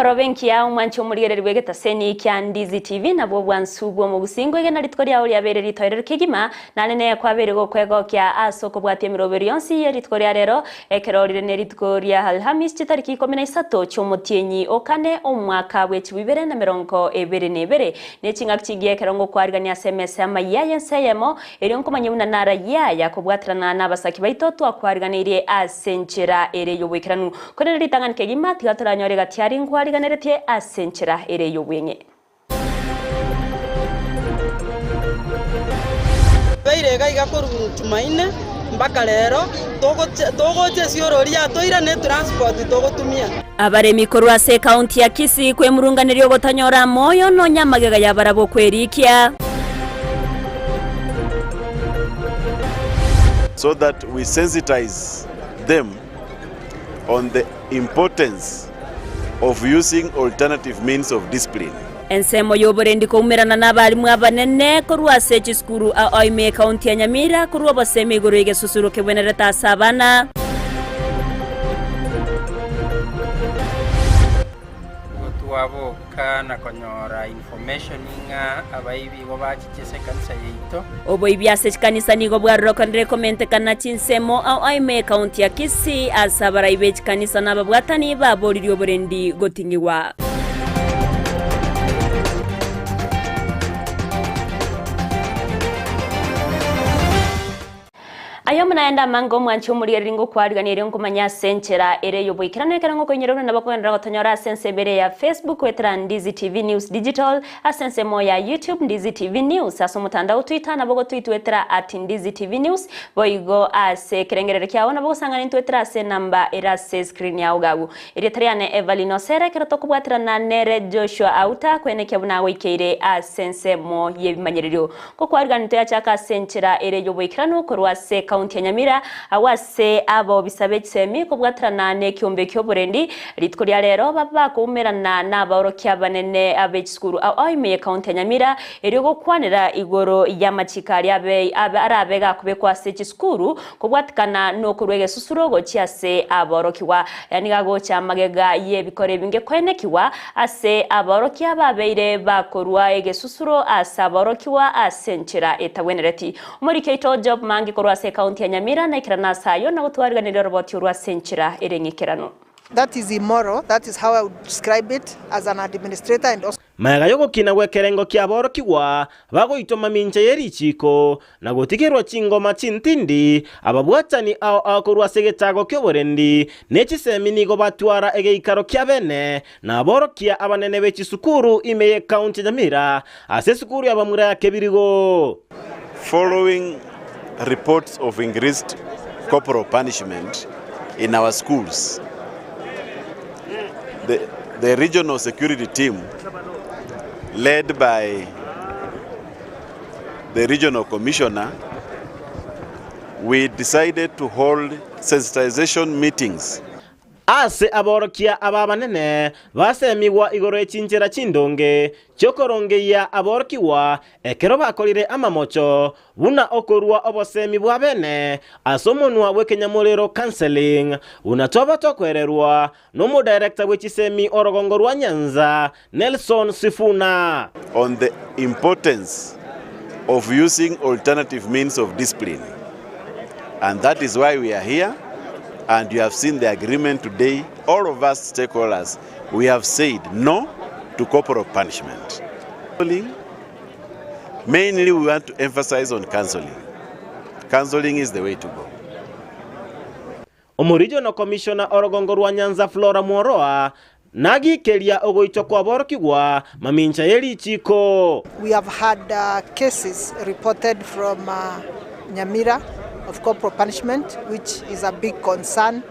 Emarobe enkiya omwanche omorigereria bw'egetaseni kia Ndizi TV nabwo obwansu bw'omogusingo egena rituko riao riabeire ritoereru kegima nane neye kwabeire gokwegokia ase okobwatia emeroberi yonsi ye rituko ria rero ekero rire ne rituko ria Alhamis chitariki ikomi na isato chi'omotienyi o kane omwaka bw'echibu ibere na emerongo ebere na ebere ne ching'aki chingiya ekero ngokwarigania ase emesa y'amayia y'ense eyemo Erio nkomanye buna narayie aya kobwaterana nabasaki baito twakwariganeirie ase enchera ere y'oboikeranu. Korende ritang'ani kegima tiga toranyore gati aria nkwariganeretie ase enchera ere y'obweng'e. Baire iga iga korwa Jumaine mpaka rero, togocha esiorori yatoirana etransport togotumia. Abaremi korwa ase ekaunti ya Kisii kwemurunganeria ogotanyora amoyo nonya amagega yabarabwo okwerikia. So that we sensitize them on the importance of using alternative means of discipline. Ensemo y'oborendi koumerana nabarimu abanene korwa ase chisukuru ao ime ekaunti ya Nyamira korwa obosemi igoro y'egesusuro kebwenerete ase abana. Igo twaboka na konyora information ng'a abaibi igo bachiche ase ekanisa yaito. Oboibi ase chikanisa nigo bwarorekanire komentekana chinsemo ao ime ekaunti ya Kisii ase abarai be chikanisa na ababwatani baboririe oborendi goting'igwa. Aye omonaende amange omwanche omorigereria ngokwarigania erio nkomanye ase enchera ere ey'oboikeranu ekero ngokoinyora buna nabo okogenderera gotonyora ase ense ebere ya Facebook goetera Ndizi TV News Digital, ase ensemo ya YouTube Ndizi TV News, ase omotandao Twitter nabo ogotoitwetera at Ndizi TV News, boigo ase ekerengererio kiao nabo ogosang'ana intwetera ase enamba ere ase escreen yao gabu. Erieta riane Evelyn Osere ekero tokobwaterana nere Joshua Auta kwenekia buna agoikeire ase ensemo y'ebimanyererio. Gokwarigania toyachaka ase enchera ere y'oboikeranu korwa ase ekaunti ya Nyamira agwo ase abaobisa be chisemi kobwaterana nekiombe ki'oborendi rituko ria rero babe bakoumerana nabaorokia abanene be chisukuru ao ao ime y'ekaunti ya Nyamira erio gokwanera igoro y'amachiko aria abe arabe gakobekwa ase chisukuru Kobwatikana nokorua egesusuro gochia ase aborokigwa, yaani gagocha magega y'ebikoro ebinge koenekigwa ase aborokia babeire bakorua egesusuro ase aborokigwa ase enchera etagwenereti. Omoriki oito Job Mangi korwa ase ekaunti ya Nyamira naikerane ase ayio na gotwariganeria oroboti orwo ase enchera ere eng'ikeranu. That is immoral, that is how I would describe it as an administrator and also. Magega y'ogokina gw'ekerengo ki'aborokigwa bagoitwa mamincha ye richiiko, na gotigerwa chingoma chintindi, ababwatani ao ao korwa ase egetago ki'oborendi ne chisemi nigo batwara egeikaro kia bene, na aborokia abanene be chisukuru ime y'Ekaunti ya Nyamira, ase esukuru y'abamura ya Kebirigo. Following reports of increased corporal punishment in our schools, the, the regional security team led by the regional commissioner, we decided to hold sensitization meetings. Ase aborokia aba abanene basemigwa igoro ye chinchera chindonge chi'okorongeyia aborokigwa ekero bakorire amamocho, buna okorua obosemi bwa bene ase omonwa bw'ekenyamorero counselling, buna twaba tokwererwa Nomodirector bwe chisemi orogongo rwa Nyanza, Nelson Sifuna. On the importance of using alternative means of discipline and that is why we are here and you have seen the agreement today all of us stakeholders we have said no to corporal punishment. Mainly we want to emphasize on counseling. Counseling is the way to go. Omoregional Commissioner orogongo rwa Nyanza Flora Mworoa nagikeria ogoitwa kw'aborokigwa mamincha ye richiiko. We have had cases reported from Nyamira of corporal punishment which is a big concern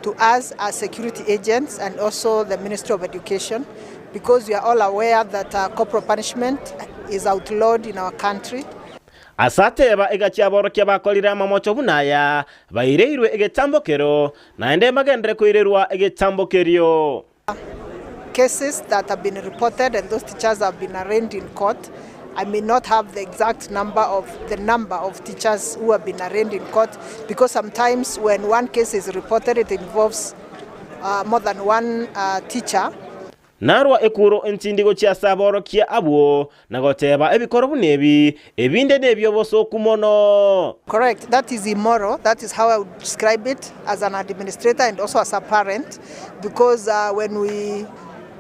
to us as security agents and also the Ministry of Education because we are all aware that corporal punishment is outlawed in our country. Ase ateba egachia aborokia bakorire amamocho buna aya, baireirwe egetambokero, naende mbagenderere koirerwa egetambokerio. Cases that have been reported and those teachers have been arraigned in court. I may not have the exact number of the number of teachers who have been arraigned in court because sometimes when one case is reported it involves uh, more than one uh, teacher. Narwa ekuro entindi gochia ase aborokia abwo, na goteba ebikoro buna ebi, ebinde nebi'obosooku mono. Correct, that is immoral, that is how I would describe it as an administrator and also as a parent because when we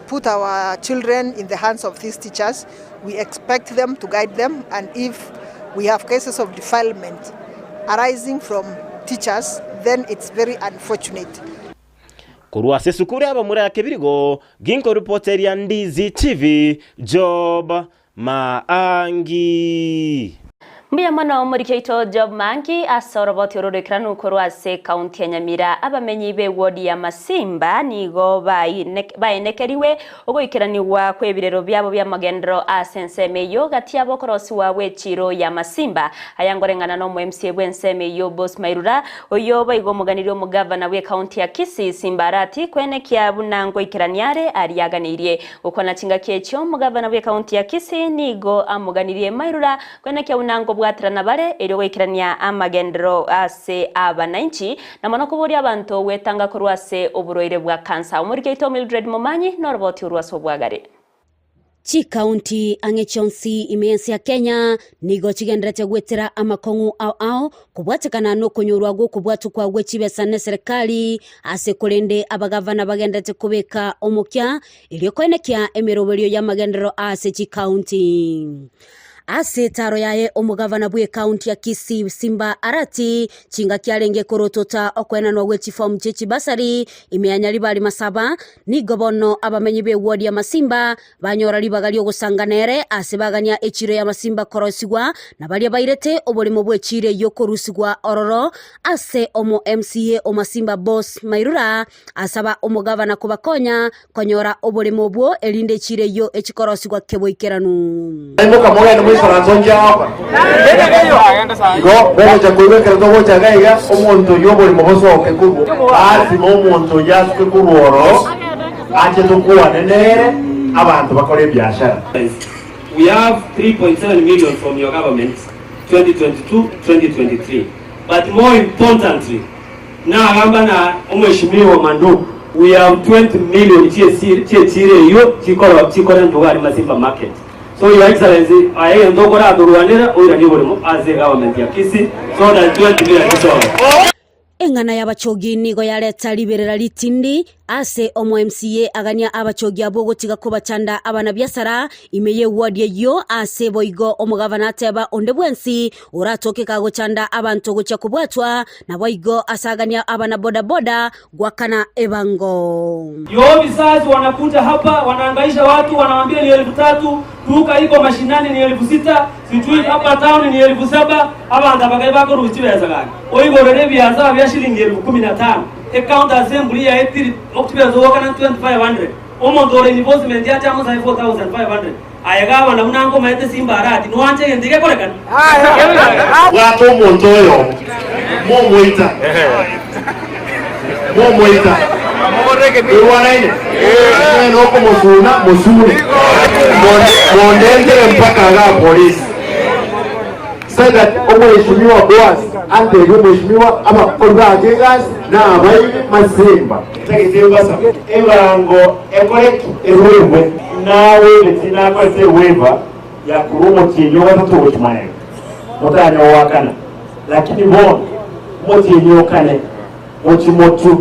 put our children in the hands of these teachers we expect them to guide them and if we have cases of defilement arising from teachers then it's very unfortunate. Korwa ase esukuru y'abamura ya Kebirigo, ginkoripoteria Ndizi TV, Job Maangi. Mbuya mono omoriki oito Job Maangi ase oroboti oro roikeranu korwa ase ekaunti ya Nyamira. Abamenyi b'ewodi ya Masimba nigo baenekerigwe ogoikeranigwa kw'ebirero biabo bi'amagenderero ase ensemo eyio gati yabo okorosiwa gw'echiiro ya Masimba. Aya ngoreng'ana nomo MCA bw'ensemo eyio Bos Mairura Oyio boigo omoganirie omogavana bw'ekaunti ya Kisii, Simba Arati, kwenekia buna ngoikerania are aria aganeirie. Gokwana chingaki echio, omogavana bw'ekaunti ya Kisii nigo amoganirie Mairura kwenekia buna nkobwaterana bare erio goikerania amagenderero ase abanainchi na mono koboria abanto gwetanga korwa ase oborwaire bwa kansa. Omoriki oito Mildred Momanyi noroboti orwo ase obwagare. Chikaunti ang'e chionsi ime y'ense ya Kenya nigo chigenderete gwetera amakong'u ao ao kobwatekana nokonyorwa gw'okobwatokwa gwe chibesa n'eserekari ase korende abagavana bagenderete kobeka omokia erio koenekia emeroberio y'amagenderero ase chikaunti. Ase etaaro yaye omogavana bw'ekaunti ya Kisii Simba Arati chingaki arenge korotota okoenanwa gwe chifomu chie chibasari ime ya Nyaribari Masaba Nigo bono abamenyi b'ewodi y'amasimba banyora ribaga ri'ogosanga nere ase bagania echiiro y'amasimba korosigwa, na baria bairete oboremo bw'echiiro eyio korusigwa ororo. Ase omo MCA o Masimba Boss Mairura asaba omogavana kobakonya konyora oboremo obwo erinde echiiro eyio echikorosigwa keboikeranu. Imoka mogende moisaranse onchia gokora. Igo mogocha koigwa ekero togocha iga iga, omonto oyio oborimo bosoke korwa, lasima omonto oyio asuke korwa ororo, ache tokwane nere, abanto bakore ebiashara. We have 3.7 million from your government 2022, 2023 but more importantly nagamba na omweshimiwa Manduku we have 20 million chiechiro eyio chikorentwa iga aria Masimba market. So your excellency aye egento okoratorwanera oiranie oboremo ase egovernment ya Kisii so that 20 million chisoe. Eng'ana y'abachogi nigo yareta riberera ritindi ase omo MCA agania abachogi abwo gotiga kobachanda abanabiasara ime y'eward eyio ase boigo omogavana ateba onde bwensi oratoke kagochanda abanto gochia kobwatwa naboigo ase agania abana bodaboda Gwakana ebango. Yoo vizazi wanakuja hapa wanaangaisha watu wanawaambia ni elfu tatu, duka iko mashinani ni elfu sita, sijui hapa town ni elfu saba, abanto aba kai bakorusia chibesa gaki? Oigorere ebiasara bia shilingi elfu kumi na tano, ecounty assembly yaetire chibesa ogokana 2500, omonto ore enforcement ache amosae 4500, aye gavana buna nkomaete Simba Arati noanche egento gekorekana? Bwata omonto oyomo, momoita, momoita. Toigwanaine? Onye nokomosuna, mosune. Mondentere mpaka igaa polisi. So that omweshimiwa Boaz antebie omweshimiwa abakori bake egasi nabaire masimba. Ntagete mbasabe ebango ekore ki? Erwegwe. Nawe tinakorete ewaiver ya korwa omotienyi o gatato gochia magega, motanya goakana, lakini bono omotienyi o kane gochia motwe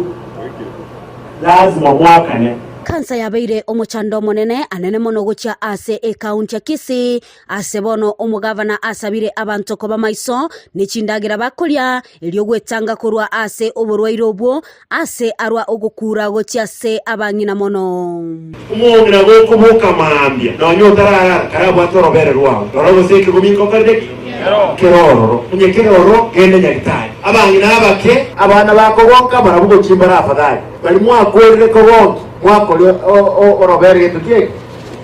lazima moakane. Kansa yabeire omochando omonene anene mono gochia ase ekaunti ya Kisii, ase bono omogavana asabire abanto koba maiso ne chindagera bakoria erio gwetanga korwa ase oborwaire obwo Ase arwa ogokuura gochia ase abang'ina mono. Omong'ina gokoboka mambia, nonya otararara, karabwate orobere rwao, rora gose ekegomi nkokorire ki? Kere ororo. Onye kere ororo, genda nyagitari. Abang'ina abake, abana bakogonka, barabwo gochia mbare afadhali. Baria mwakorire kogonki, mwakore orobere gento kieki?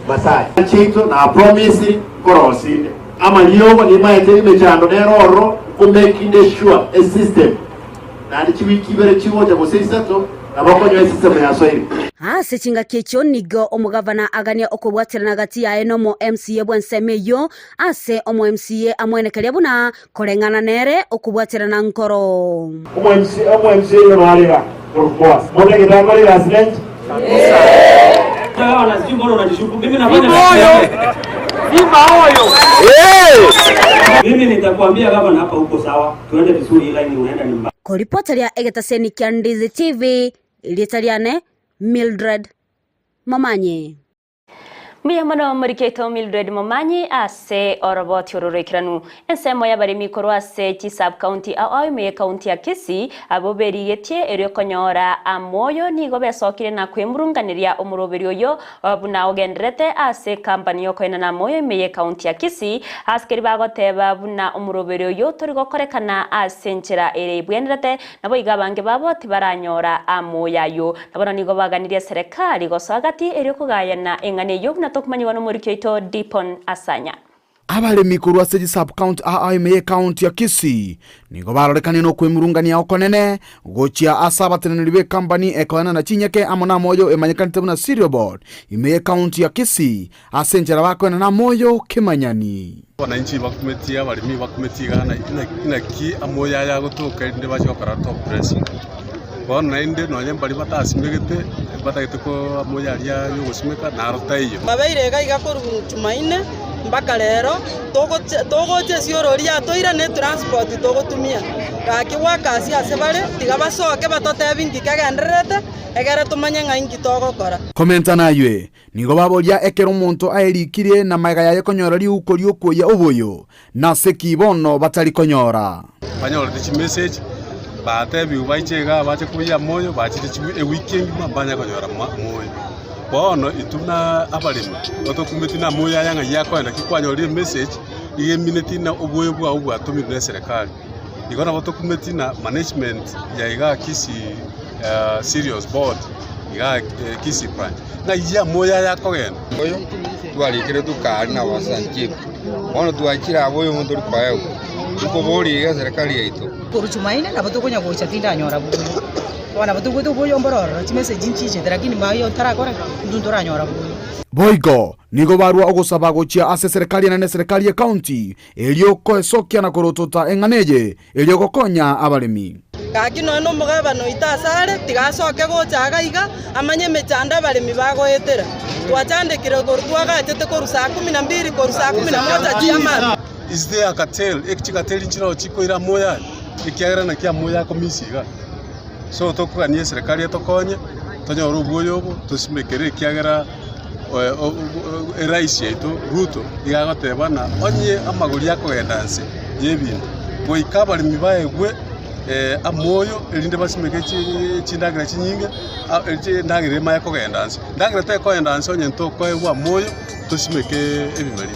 Massage. Chiaito napromisiri nkorosinde amariogo, nimaete emechando nere ororo, nkomakinde sure esystem. Naende chiwiki ibere chigocha gose isato, nabo okonyoa esisemo yasoire. Ase chingaki echio nigo omogavana agania okobwaterana gati yaye nomo MCA bw'ensemo eyio, ase omo MCA amwenekeria buna koreng'ana nere okobwaterana nkoro. Omo MCA oyo nare iga, korwa Boaz. Motagete akore egasi nenche? Gavana, sijui mbona unajishuku. Mimi nafanya Mimi nitakwambia gavana, hapa uko sawa, tuende vizuri, line unaenda ni mbaya. Koripoteria egetaseni kia Ndizi TV, erieta riane Mildred Momanyi. Mbuya mono moriketo Mildred Momanyi ase oroboti oro roikeranu. Ensemo y'abaremi korwa ase chisub county ao ao ime y'ekaunti ya Kisii abwo berigetie erio konyora amoyo nigo besokire na kwemurunganeria omoroberi oyo buna ogendererete ase ekampani y'okoenana amoyo ime y'ekaunti ya Kisii ase keria bagoteba buna omoroberi oyo tori gokorekana ase enchera ere ebwenerete Naboigo abange babo tibaranyora amoyo ayio. Na bono nigo baganirie eserekari gosoa gati erio kogayana eng'ana eyio buna tokomanyigwa nomoriki oito Dipon Asanya. Abaremi korwa ase chisub-county aa ime y'ecounty ya Kisii nigo barorekanie nokwemurungania okonene gochia ase abateneneri b'ecompany ekoenana chinyeke amo namoyo emanyekanete buna Cereal Board ime y'ecounty ya Kisii ase enchera bakoenana amoyo kemanyani. Abananchi bakumetie abaremi bakumetie iga naki amoyo aya agotoka erinde bache gokora top dressing. Bono naende nonye mbaria batasimegete batagete ko amoyo aria yogosimeka naro taiyo. Babeire iga iga korwa Jumaine mpaka rero, togocha esiorori yatoirane etransport togotumia. Gaki goaka ase ase bare, tiga basoke batotebie nki kegendererete, egere tomanye ng'a inki togokora. Komenta naywe, Nigo baboria ekero omonto aerikirie na magega yaye konyora riuko ri'okwoyia oboyo, nase ki bono batari konyora? Banyorete chimessage, batebigwe baiche igaa bache koyia moyo, bachire ewiki engima mbanya konyora moyo. Bono intwe buna abaremi, tokumeti na moyo aya ng'ai akoenda ki kwanyorire emessage, iga emineti na oboyo bwao bwatomirwe na eserekari. Igo nabo tokumeti na management ya igaa Kisii Cereals Board igaa Kisii branch, ng'ai amoyo aya akogenda. Oyo twarikire tukari na basanchifu, bono twachire abwo oyomo tori koegwa, nkoboria iga eserekari yaito. Korwa Jumaine nabo tokonya gocha tindanyora buya, bono nabo tobwate oboyo mboro ororo, chimessage nchichete lakini maye otarakora ki, intwe ntoranyora buya. Boigo nigo barua ogosaba gochia ase eserekari enene eserekari y'ecounty Erio koesokia na korotota eng'ana eye, erio gokonya abaremi. Gaki nonya nomogabana oito asare, tiga asoke gocha iga iga, amanye emechando abaremi bagoetera. Twachandekire korwa twagachete korwa saa kumi na mbili korwa saa kumi na moja chi'amambia. Is there a cartel? Chicartel nchiroo chikoira amoyo aya, ekiagera naki amoyo akomisia igaa. So tokogania eserekari etokonye, tonyore obwoyo obo, tosimekere ekiagera Erais yaito Ruto iga agoteba ng'a onye amagori akogenda nse y'ebinto, goika abaremi baegwe amoyo erinde basimeke chindagera chinyinge, endagera emanye kogenda nse. Endagera tekogenda nse onye ntokoegwa amoyo tosimeke ebimeri.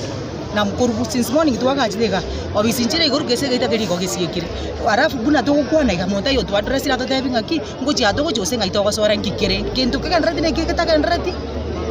Na korwa since morning twagachire iga, obisi nchire igoro gese egeita keria igo gesiekire. Alafu buna togokwana iga monto aye otwaddressire atotebie ng'aki, ngochia togochia gose ng'ai togosora nki kere, gento kegenderereti na eke getagenderereti,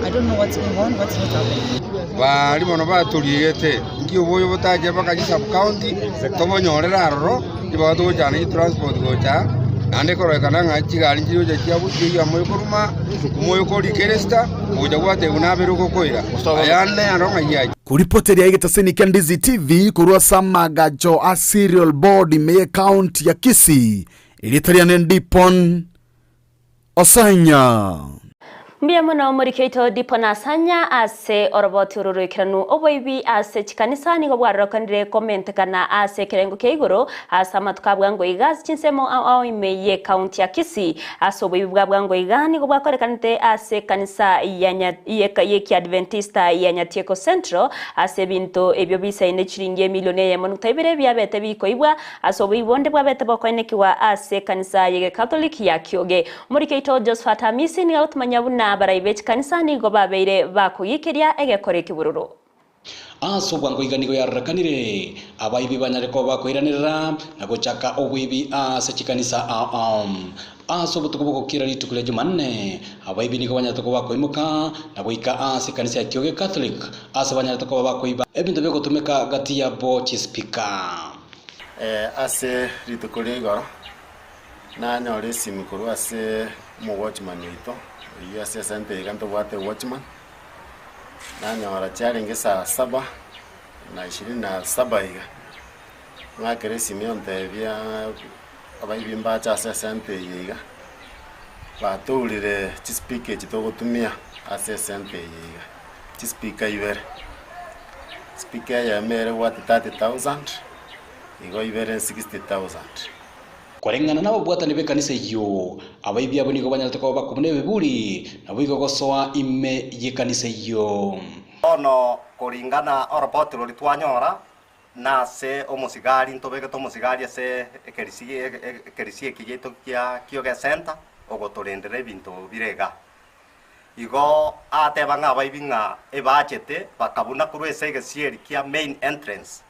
I don't know what's going on, what's not happening. Baria bono batoriegete, inki oboyo botache mpaka chisub-county, tobonyorere aroro, ribaga togochana chitransport gocha aa, naende ekororekana ng'a chigari nchiroche chiabo chiaiywa omoyo koruma, omoyo korikeresta, ogocha gwatebwa nabere ogokoira, ayande aro ng'ai aye. Koripoteria egetaseni kia Ndizi TV korwa ase amagacho a Cereal Board ime y'ecounty ya Kisii, erieta riane Ndipon Osanya. Mbuya mono omoriki oito Dipon Asanya ase oroboti oro roikeranu. Oboibi ase chikanisa nigo bwarorekanire komentekana ase ekerengo kia igoro ase amatuko a bwango iga ase chinsemo ao ao ime y'ecounty ya Kisii. Ase oboibi bwa bwango iga nigo bwakorekanete ase ekanisa y'Ekiadventista ya Nyatieko Central ase ebinto ebio bisaine chiringi emilioni eyemo nukta ibere biabete bikoibwa ase oboibi bonde bwabete bokoenekigwa ase ekanisa y'Egekatholiki ya Kioge. Omoriki oito Josphat Hamisi nigo agotomanyia buna abarai be chikanisa nigo babeire bakogikeria egekora ekebururu. Ase obwango iga nigo yarorekanire, abaibi banyare koba bakoiranerera na gochaka oboibi ase chikanisa ao ao. Ase obotuko bw'ogokira rituko ria Jumanne, abaibi nigo banyarete koba bakoimoka na goika ase ekanisa ya Kioge Catholic ase banyarete koba bakoiba ebinto bigotumeka gati yabo chispeaker. Ase rituko ria igoro nanyora esimi korwa ase omowatchman oito, oyio ase esenta iga ntobwate ewatchman. Nanyora chiarenge saa saba na ishirini na saba iga, ng'akera esimi ontebia abaibi mbache ase esenta eye iga, Batourire chispeaker echi togotumia ase esenta eye iga, chispeaker ibere. Speaker eyemo ere ebwate 30,000, igo ibere 60,000. Koreng'ana nababwatani b'ekanisa eyio, abaibi abwo nigo banyarete koba bakobuna ebiburi, naboigo gosoa ime y'ekanisa eyio. Bono koringana oropoti roria twanyora, nase omosigari ntobegete omosigari ase ekerisi ekerisi eke giaito kia Kioge Centre ogotorendera ebinto bire igaa. Igo ateba ng'a abaibi ng'a ebachete bakabuna korwa ase egesieri kia main entrance,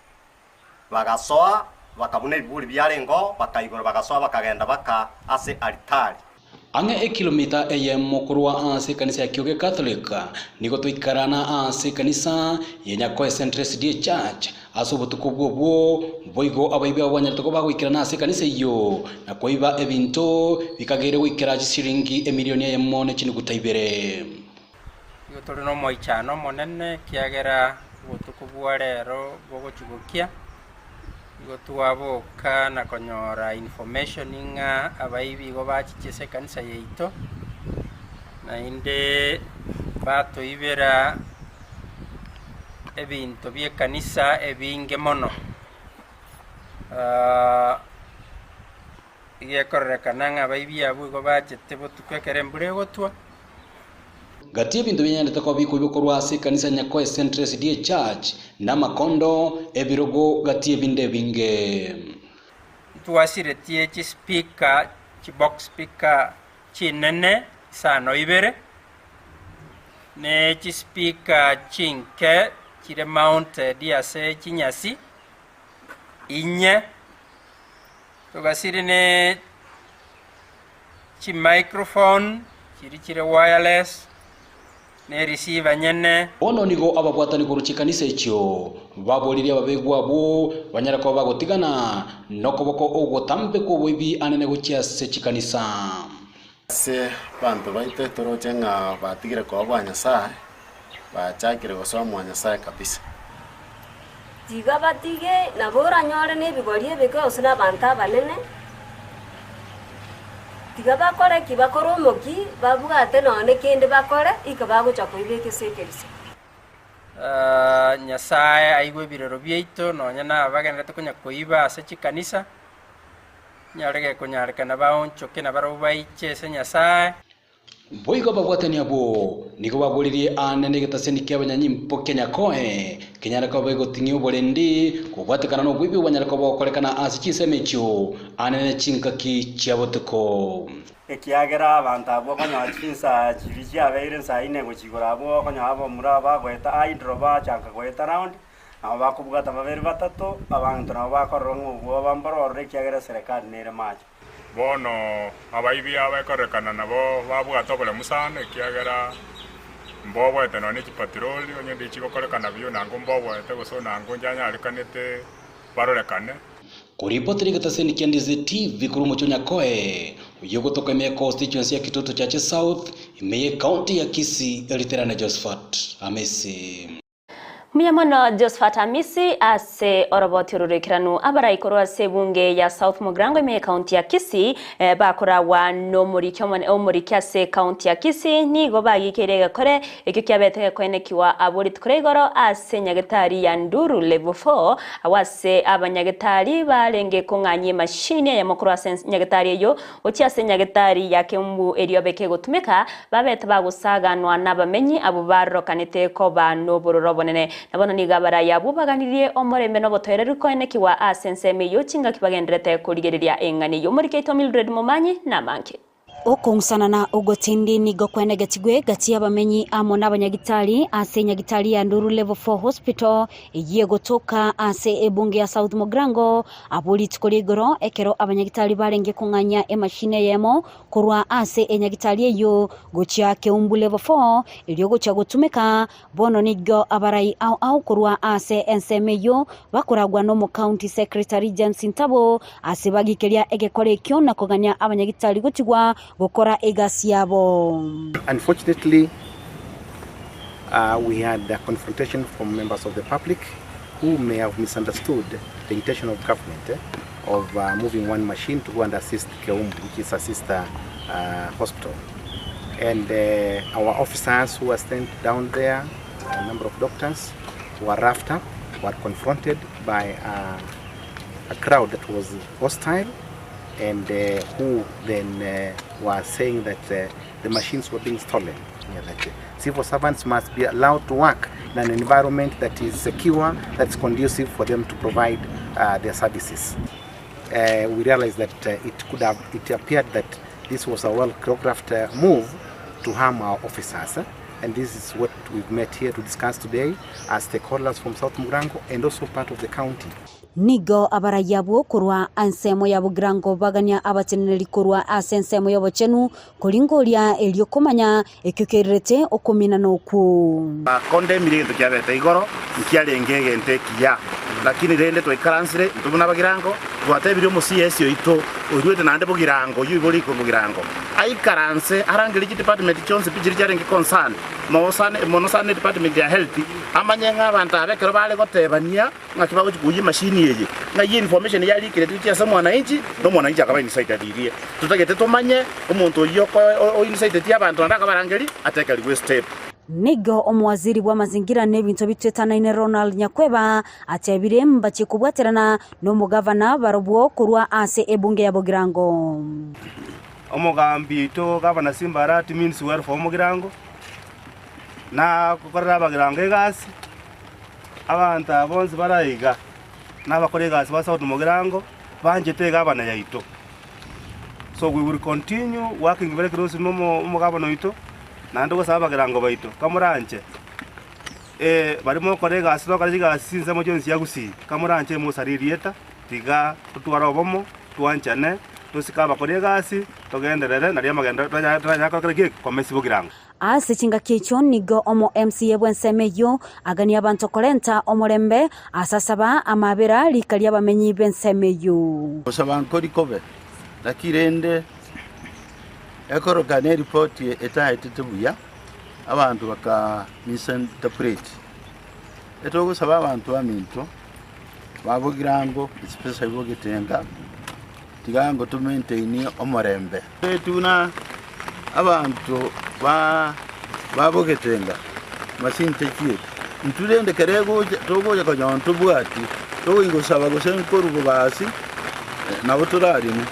bagasoa bakabuna ebiburi biarengeo, bakaigora bagasoa bakagenda baka ase alitari. Ang'e ekilomita eyemo korwa ase ekanisa ya Kioge Catholic, nigo toikarana ase ekanisa ya Nyakoe Centre SDA Church ase obotuko obwo boigo abaibi abo banyarete koba bagoikerana ase ekanisa eyio na koiba ebinto bikageire goikera chisiringi emilioni eyemo ne chinuguta ibere. Nigo tore nomoichano omonene, ekiagera obotuko bwa rero bogochia gokia, nigo twaboka na konyora information ng'a abaibi igo bachiche ase ekanisa yaito, naende batoibera ebinto bia ekanisa ebinge mono. Iga ekororekana ng'a abaibi abwo igo bachete botuko ekero embura egotwa. Gati y'ebinto bianyarete koba bikoibwa korwa ase ekanisa ya Nyakoe Centre SDA Church, namakondo, ebirogo, gati y'ebinde ebinge. Ntwasiretie chispeaker, chibox speaker chinene isano ibere, ne chispeaker chinke chire mounted ase chinyasi inye. Togasiri ne chimicrophone chiria chire wireless, ne receiver nyene. Bono nigo ababwatani korwa chikanisa echio baboririe ababegwa abwo banyare koba bagotigana nokoboko ogotambe kw'oboibi anene gochia ase chikanisa. Ase abanto baito toroche ng'a batigire koba bwa Nyasae, bachakire gosoa mwa Nyasae kabisa. Tiga batige, nabo oranyore nebigori ebike gose nabanto abanene. Tiga bakore ki? Bakore omoki, babwate nonya kende bakore, ika bagocha koibeka ase ekerisia. Nyasae aigwe ebirero biaito, nonya nabagenderete konya koiba ase chikanisa. Nyare gekonyarekana baonchoke na barabwo baiche ase Nyasae. Boigo ababwatani abwo nigo baboririe aane negetaseni ki'abanyanyimbo kia Nyakoe, kenyare koba egoting'ia oborendi, kobwatekana noboibi bwanyare koba gokorekana ase chinsemo echio aane ne chingaki chia botuko. Ekiagera abanto abwo okonyora chinsa chiria chiabeire nsa ine gochia igoro abwo okonyora abamura bagoeta idle bachanka goeta round, Nabo bakobwata babere batato, abanto nabo bakorora ng'a obwoba mbororore ekiagera eserekari nere macho. Bono abaibi aba ekorekana nabo babwate oboremu sana, ekiagera mboboete nonya ne chipatroli, onye ndichi chigokorekana buya onango mboboete gose onango onye anyarekanete barorekane. Koripotera egetaseni kia Ndizi TV korwa omochie o Nyakoe, oyio ogotoka ime ya constituency ya Kitutu Chache South, ime ye county ya Kisii, Eriterane Josephat Amisi. Mbuya mono Josphat Amisi ase oroboti oro roikeranu. Abarai korwa ase ebunge ya South Mugirango ime y'ekaunti ya Kisii bakoragwa nomoriki omone omoriki ase ekaunti ya Kisii nigo bagikeire egekore ekio kiabete gekoenekiwa abwo rituko ria igoro ase nyagetari ya Nduru Level 4 agwo ase abanyagetari barenge kong'anyia emashini eyemo korwa ase nyagetari eyio Gochia ase nyagetari ya Keumbu erio beke gotumeka, babete bagosaganwa nabamenyi abwo barorokanete koba nobororo obonene. Na bono nigo abarai abwo baganirie omorembe na obotoereru koenekigwa ase ensemo eyio chingaki bagendererete korigereria eng'ana eyio. Omoriki oito Mildred Momanyi namange. Okong'usana na ogotindi nigo kwenegetigwe gati y'abamenyi amo n'abanyagitari ase enyagitari ya Nduru Level 4 Hospital eyio egotoka ase ebunge ya South Mugirango Abwo rituko ria igoro, ekero abanyagitari barenge kong'anya emashini eyemo korwa ase enyagitari eyio gochia Keumbu Level 4, erio gochia gotumeka, bono nigo abarai ao ao korwa ase ensemo eyio bakoragwa n'omocounty secretary James Ntabo ase bagikeria egekora ekio na kogania abanyagitari gotigwa gokora egasi yabo. Unfortunately, we had a confrontation from members of the public who may have misunderstood the intention of government of moving one machine to go and assist Keumbu, which is a sister Hospital. And our officers who were sent down there, a number of doctors, were roughed up, were confronted by a, a crowd that was hostile and who then were saying that the machines were being stolen. Yeah, that civil servants must be allowed to work in an environment that is secure, that's conducive for them to provide their services. We realized that it could have, it appeared that this was a well choreographed move to harm our officers. And this is what we've met here to discuss today as stakeholders from South Mugirango and also part of the county. Nigo abarai abwo korwa ensemo ya Bogirango bagania abacheneneri korwa ase ensemo y'obochenu koringoria erio komanya ekio keirerete okominana okwo. Bakondemire egento kiabete igoro, nkiarenge egento ekiya. Lakini rende twaikaransire intwe buna abagirango, twatebirie omo-CS oito oirwete naende bogirango, oyio oiboreire korwa bogirango, aikaranse arangerie chidepartment chionsi pi chiria chiarenge concerned, mono sana edepartment ya health, amanye ng'a abanto aba ekero bare gotebania ng'aki bagochia koyia emachine eye, ng'ai information yarikire gochia ase omwananchi, na omwananchi akaba incited riria. Totagete tomanye omonto oyio o inciteti abanto naende akabarangeria atekerigwe estep. Nigo omowaziri bw'amazingira na ebinto bitwetanaine Ronald Nyakweba atebire mbachie kobwaterana nomogavana barobwo korwa ase ebunge ya Bogirango. Omogambi oito Gavana Simba Arati means well for Omogirango, na gokorera Abagirango egasi, abanto aba bonsi bare aiga, nabakora egasi ba South Mogirango, banchete egavana yaito. So we will continue working very closely na omogavana oito, naende gosaba abagirango baito, kamoranche baria mogokora egasi togokora chigasi chinsemo chionsi chia Gusii, kamoranche mosare erieta, tiga totware obomo, twanchane, tosike abakori egasi, togenderere nario amagenderero toranyare gokora ki? Komesi bogirango. Ase chingaki echio nigo omo MCA bw'ensemo eyio aganie abanto korenta omorembe ase asaba amabera rika ri'abamenyi b'ensemo eyio. Gosaba nkori kobe, naki rende ekorokana eripoti etaetete buya, abanto baka misinterpret. Etogosaba abanto baminto ba Bogirango especially Bogetenga, tiga ngo to maintain omorembe. Intwe buna abanto ba bogetenga masinto chiaito, intwe rende ekero egocha togocha konyora ntobwati, togochi gosaba gose nkorwa bobasi nabo torarime.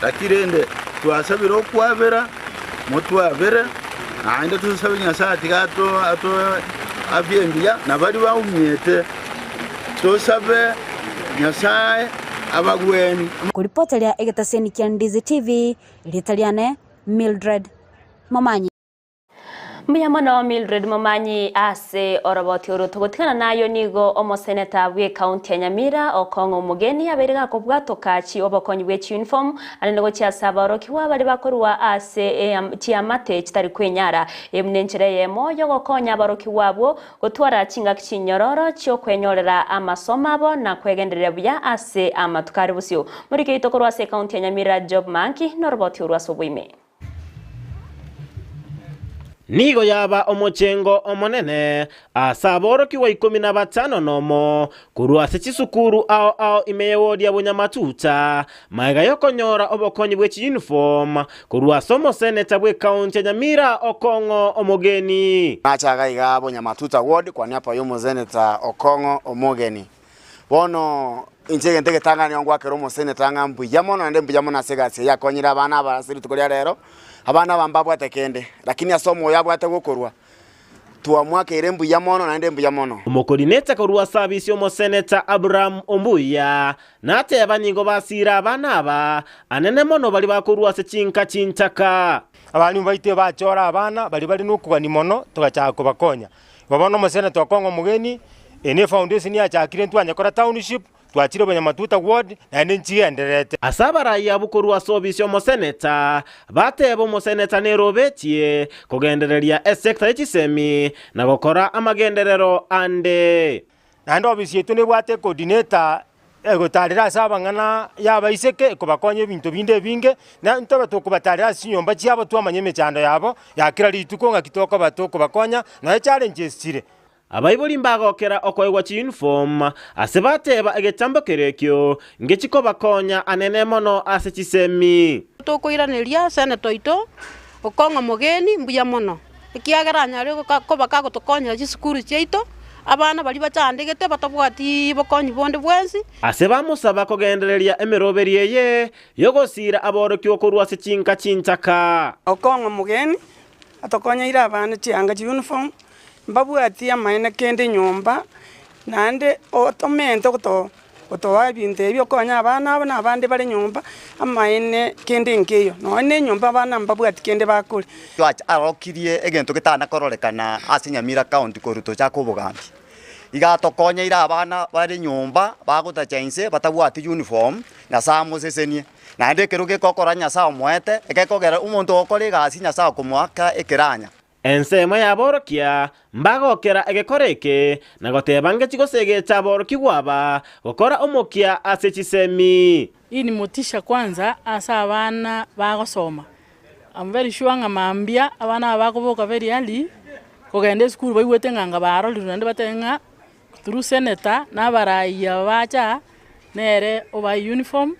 Lakini rende twasabire okwabera, motwabere, naende tosabe Nyasaye tiga ato atoe afya engiya, na baria baumiete tosabe Nyasaye abagwenie. Koripoteria egetaseni kia Ndizi TV, erieta riane Mildred Momanyi. Mbuya mono Mildred Momanyi ase oroboti oro. Togotigana nayo nigo omoseneta bw'ekaunti ya Nyamira Okong'o Omogeni abeire gakobwatoka chi obokonyi bwe chiuniform ande gochia ase abaorokigwa baria bakorwa ase chiamate chitari kwenyara. Eye buna enchera eyemo yogokonya abaorokigwa abwo Gotwara chingaki chinyororo chi'okwenyorera amasomo abo na kwegendereria buya ase amatuko are bosio. Morike oito korwa ase ekaunti ya Nyamira Job Manki noroboti orwo ase oboime. Nigo yaba omochengo omonene ase aborokigwa ikomi na batano nomo korwa ase chisukuru ao ao ime y'ewodi ya Bonyamatuta, magega y'okonyora obokonyi bwe chiyuniform Korwa ase omoseneta bw'ekaunti ya Nyamira Okong'o Omogeni. Nachaga iga Bonyamatuta ward kwania apa y'omoseneta Okong'o Omogeni. Bono inche egento egetang'ani nigo ngwakera omoseneta ng'a mbuya mono naende mbuya mono ase egasi eye akonyire abana aba ase rituko ria rero. Abana aba mbabwate kende, lakini ase omoyo abwate gokorwa. Twamwakeire mbuya mono naende mbuya mono. Omokorineta korwa ase abisi omoseneta Abraham Ombuya nateba nigo basiire abana aba anene mono baria bakorwa ase chinka chintaka. Abalimu baito bachora abana baria bare nokogania mono, togachaka kobakonya. Igo bono omoseneta okong'a omogeni, eye ne efoundation yachakire ntwanyekora township, Twachire obonyamatuta ward naende nchigendererete. Ase abarai abwo korwa ase obisi y'omoseneta, bateba omoseneta nere obetie kogendereria esecta ye chisemi na gokora amagenderero ande. Naende obisi yaito nebwate ecoordinator egotarera ase abang'ana y'abaiseke ekobakonya ebinto binde ebinge, na ntobe tokobatarera ase chinyomba chiabo twamanya emechando yabo ya kera rituko ng'aki tokoba tokobakonya, nonya challenges chire. Abaibori mbagokera okoegwa chiyunifomu ase bateba egechambo keria ekio ngechikobakonya anene mono ase chisemi. Tokoiraneria senator oito okong'a mogeni mbuya mono, ekiagera anyare koba kagotokonyera chisukuru chiaito, abana baria bachandegete batabwati bokonyi bonde bwensi. Ase bamosaba kogendereria emeroberio eye y'ogosiira aborokigwa korwa ase chinka chinchaka. Okong'a omogeni atokonyeire abana chianga chiuniform, mbabwati amaene kende nyomba, naende otomente gotoa ebinto ebi okonye abana abo na abande bare nyomba, amaene kende nkeiyo, nonya na enyomba abana mbabwati kende bakoria. Arokirie egento getana kororekana ase Nyamira County korwa tochaka obogambi. Iga atokonyeire abana bare nyomba bagotacha inse batabwati uniform, Nyasae amosesenie. Naende ekero gekokora Nyasae omoete, egekogera omonto ogokora egasi Nyasae okomoaka ekeranya. Ensemo y'aborokia mbagokera egekora eke, na goteba ngechi gosegecha aborokigwa aba gokora omokia ase chisemi. Hii ni motisha kwanza ase abana bagosoma. I'm very sure ng'a mambia abana aba bakoboka very early, kogenda esukuru baigwete ng'a anga barorirwe naende batebe ng'a through senator na abarai aba bacha nere obae uniform,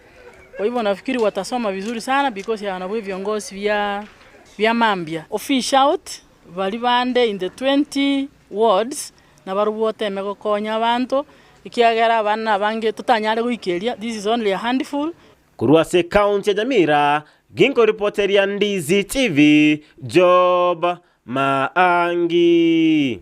kwa hivyo nafikiri watasoma vizuri sana because aba nabwo ebiongozi bia bia mambia. Ofish out baria bande in the 20 wards nabarobwo oteme gokonya abanto, ekiagera abana nabange totanyare goikeria, this is only a handful. Korwa ase ekaunti ya Nyamira, ginkoripoteria Ndizi TV, Job Maangi.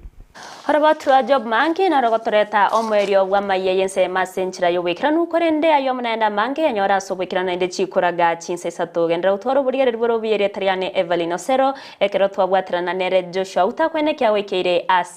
Orobotu rwa Job Maangi noro gotoreta omoerio bw'amayia y'ensemo ase enchera y'oboikeranu, korende ayio amo naende amange yanyore ase oboikeranu naende chikoraga chinsa isato. Genderera gotwara oborigereria bore obuya erieta riane Evelyn Osero, ekero twabwaterana nere Joshua Utakwenekia goikeire ase.